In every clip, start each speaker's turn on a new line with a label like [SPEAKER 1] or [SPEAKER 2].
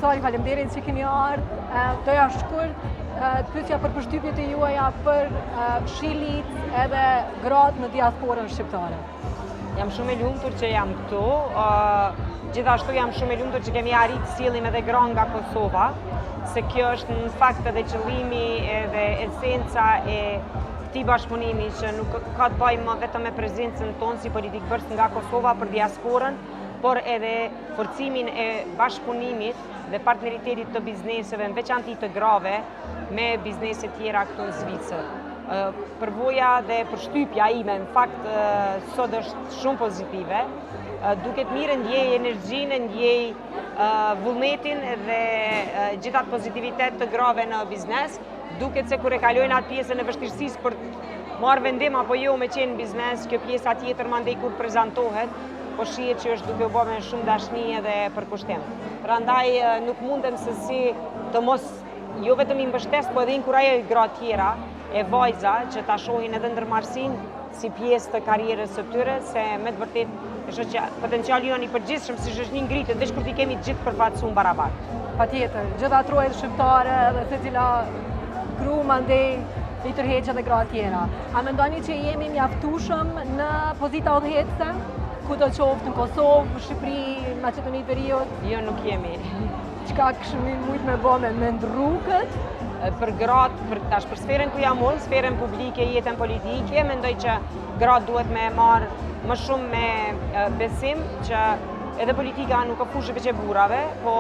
[SPEAKER 1] Sali, faleminderit që keni ardhë. Doja shkurt të pyesja për përshtypjet e juaja për SheLeads edhe gratë në diasporën shqiptare.
[SPEAKER 2] Jam shumë e lumtur që jam këtu. Gjithashtu jam shumë e lumtur që kemi arritë të sjellim edhe gra nga Kosova, se kjo është në fakt edhe qëllimi edhe esenca e këtij bashkëpunimi që nuk ka të bëjë më vetëm me prezencën tonë si politikëbërës nga Kosova për diasporën, por edhe forcimin e bashkëpunimit dhe partneritetit të bizneseve, në veçanti të grave, me biznese tjera këtu në Zvicër. Përvoja dhe përshtypja ime, në fakt, sot është shumë pozitive. Duket mirë, ndjej energjinë, ndjej vullnetin dhe gjithë atë pozitivitet të grave në biznes. Duket se kur e kalojnë atë pjesën e vështirësisë për të marrë vendim apo jo me qenë në biznes, kjo pjesa tjetër mandej kur prezantohet, po shihet që është duke u bërë me shumë dashni edhe përkushtim. Prandaj nuk mundem se si të mos jo vetëm i mbështes, po edhe inkurajoj gra tjera e vajza që ta shohin edhe ndërmarrësinë si pjesë të karrierës së tyre, se me të vërtetë e shoh që potenciali jonë i përgjithshëm si shoqni ngritet, veç kur t'i kemi gjithë përfaqësuar barabartë.
[SPEAKER 1] Patjetër, gjitha trojet shqiptare dhe secila gru mandej i tërheq edhe gra tjera. A mendoni që jemi mjaftueshëm në pozita udhëheqëse? Kudo qoftë në Kosovë, Shqipëri, Maqedoni të
[SPEAKER 2] Veriut? Jo, nuk jemi.
[SPEAKER 1] Çka kishim mujt me bo me, me ndrru
[SPEAKER 2] këtë? Për gratë, për, tash për sferën ku jam unë, sferën publike, jetën politike, mendoj që gratë duhet me marrë më shumë me besim që edhe politika nuk o fushë veç e burrave, po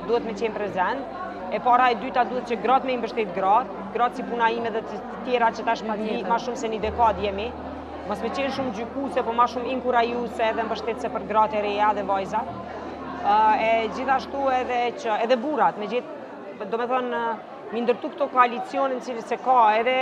[SPEAKER 2] duhet me qenë prezent. E para e dyta duhet që gratë me i mbështet gratë, gratë si puna ime dhe të tjera që tash më ma shumë se një dekadë jemi, mos me qenë shumë gjykuse, po ma shumë inkurajuese edhe mbështetëse për gratë e reja dhe vajzat. E gjithashtu edhe që edhe burrat, me gjithë, do me thonë, mi ndërtu këto koalicione në cilë se ka edhe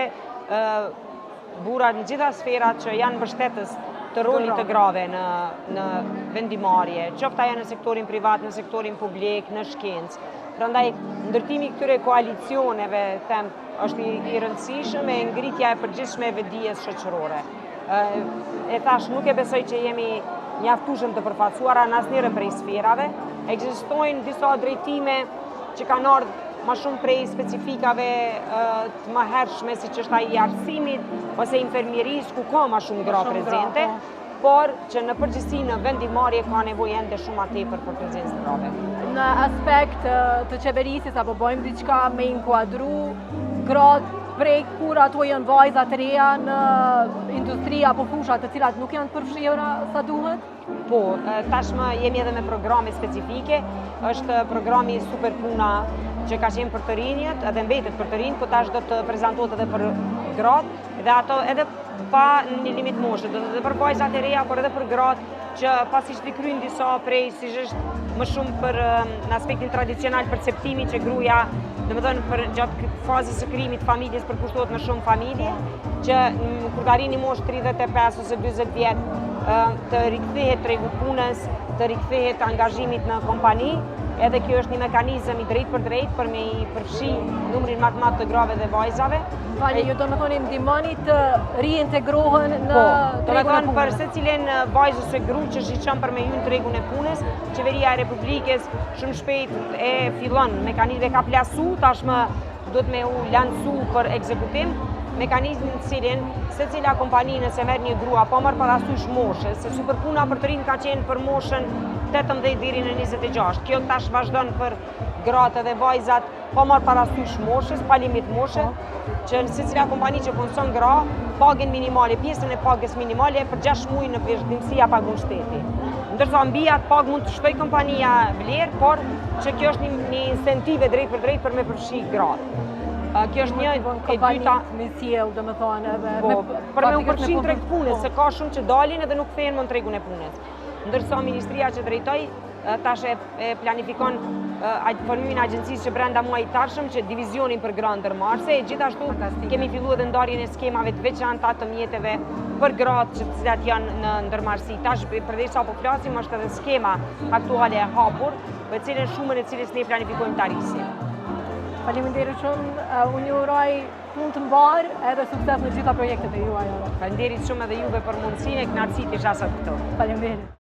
[SPEAKER 2] burrat në gjitha sferat që janë mbështetës të rolit të grave në, në vendimarrje, qoftë ajo në sektorin privat, në sektorin publik, në shkencë. Prandaj, ndërtimi i këtyre koalicioneve, them, është i, i rëndësishëm e ngritja e përgjithshme e vetëdijes shoqërore. E thash, nuk e besoj që jemi mjaftueshëm të përfaqësuara në asnjërën prej sferave. Ekzistojnë disa drejtime që kanë ardhur ma shumë prej specifikave të mëhershme, siç është ai i arsimit ose infermierisë, ku ka ma shumë gra prezente, po. por që në përgjithësi në vendimarrje ka nevojë ende shumë ma tepër për prezencë të
[SPEAKER 1] grave. Në aspekt të qeverisjes apo bëjmë diçka me inkuadru gratë prej kur ato janë vajza të reja në industri apo fusha të cilat nuk janë të përfshira sa duhet?
[SPEAKER 2] Po, tashmë jemi edhe me programe specifike, është programi Super Puna që ka qenë për të rinjët edhe mbetet për të rinjët, po tash do të prezantohet edhe për gratë dhe ato edhe pa një limit moshe, do të edhe për vajzat e reja, por edhe për gratë që pasi që t'i kryjnë disa prej, si është më shumë për në aspektin tradicional perceptimi që gruaja, domethënë për gjatë fazës së krijimit të familjes përkushtohet më shumë familje, që kur të arrijë një moshë 35 ose 40 vjet të rikthehet tregut punës, të rikthehet angazhimit në kompani, edhe kjo është një mekanizëm i drejtpërdrejtë për me i përfshi numrin më të madh të grave dhe vajzave.
[SPEAKER 1] Falni, ju do me thoni ndihmoni të riintegrohen në po,
[SPEAKER 2] tregun e punës. Për secilën vajzë ose gru që shiqon për me hy në tregun e punës, Qeveria e Republikës shumë shpejt e fillon mekanizmin e ka plasu, tashmë duhet me u lansu për ekzekutim, mekanizmin të cilin secila kompani nëse merr një grua pa marrë parasysh moshës, se super puna për të rinj ka qenë për moshën 18 deri në 26. Kjo tash vazhdon për gratë dhe vajzat pa marrë parasysh moshës, pa limit moshe, po. që në secila kompani që punëson gra, pagën minimale, pjesën e pagës minimale për 6 muaj në vazhdimësi ja pagun shteti. Ndërsa mbi atë pagë mund të shtoj kompania vlerë, por që kjo është një, një incentive drejtpërdrejt për me përfshi gratë. Kjo është një
[SPEAKER 1] e dyta me sjell, domethënë
[SPEAKER 2] edhe po, me për me u përfshi në treg të punës, po. se ka shumë që dalin edhe nuk kthehen më në tregun e punës. Ndërsa ministria që drejtoj tash e planifikon formimin e agjencisë që brenda muajit të ardhshëm që divizionin për gra ndërmarrëse e gjithashtu kemi fillu edhe ndarjen e skemave të veçanta të mjeteve për gratë që të cilat janë në ndërmarrësi. Tash përderisa po flasim është edhe skema aktuale e hapur, për cilën shumën e cilës ne planifikojmë ta rrisim.
[SPEAKER 1] Faleminderit shumë, unë ju uroj punë të mbarë edhe sukses në gjitha projektet e juaja.
[SPEAKER 2] Faleminderit shumë edhe juve për mundësinë e kënaqësi të isha sot këtu.
[SPEAKER 1] Faleminderit.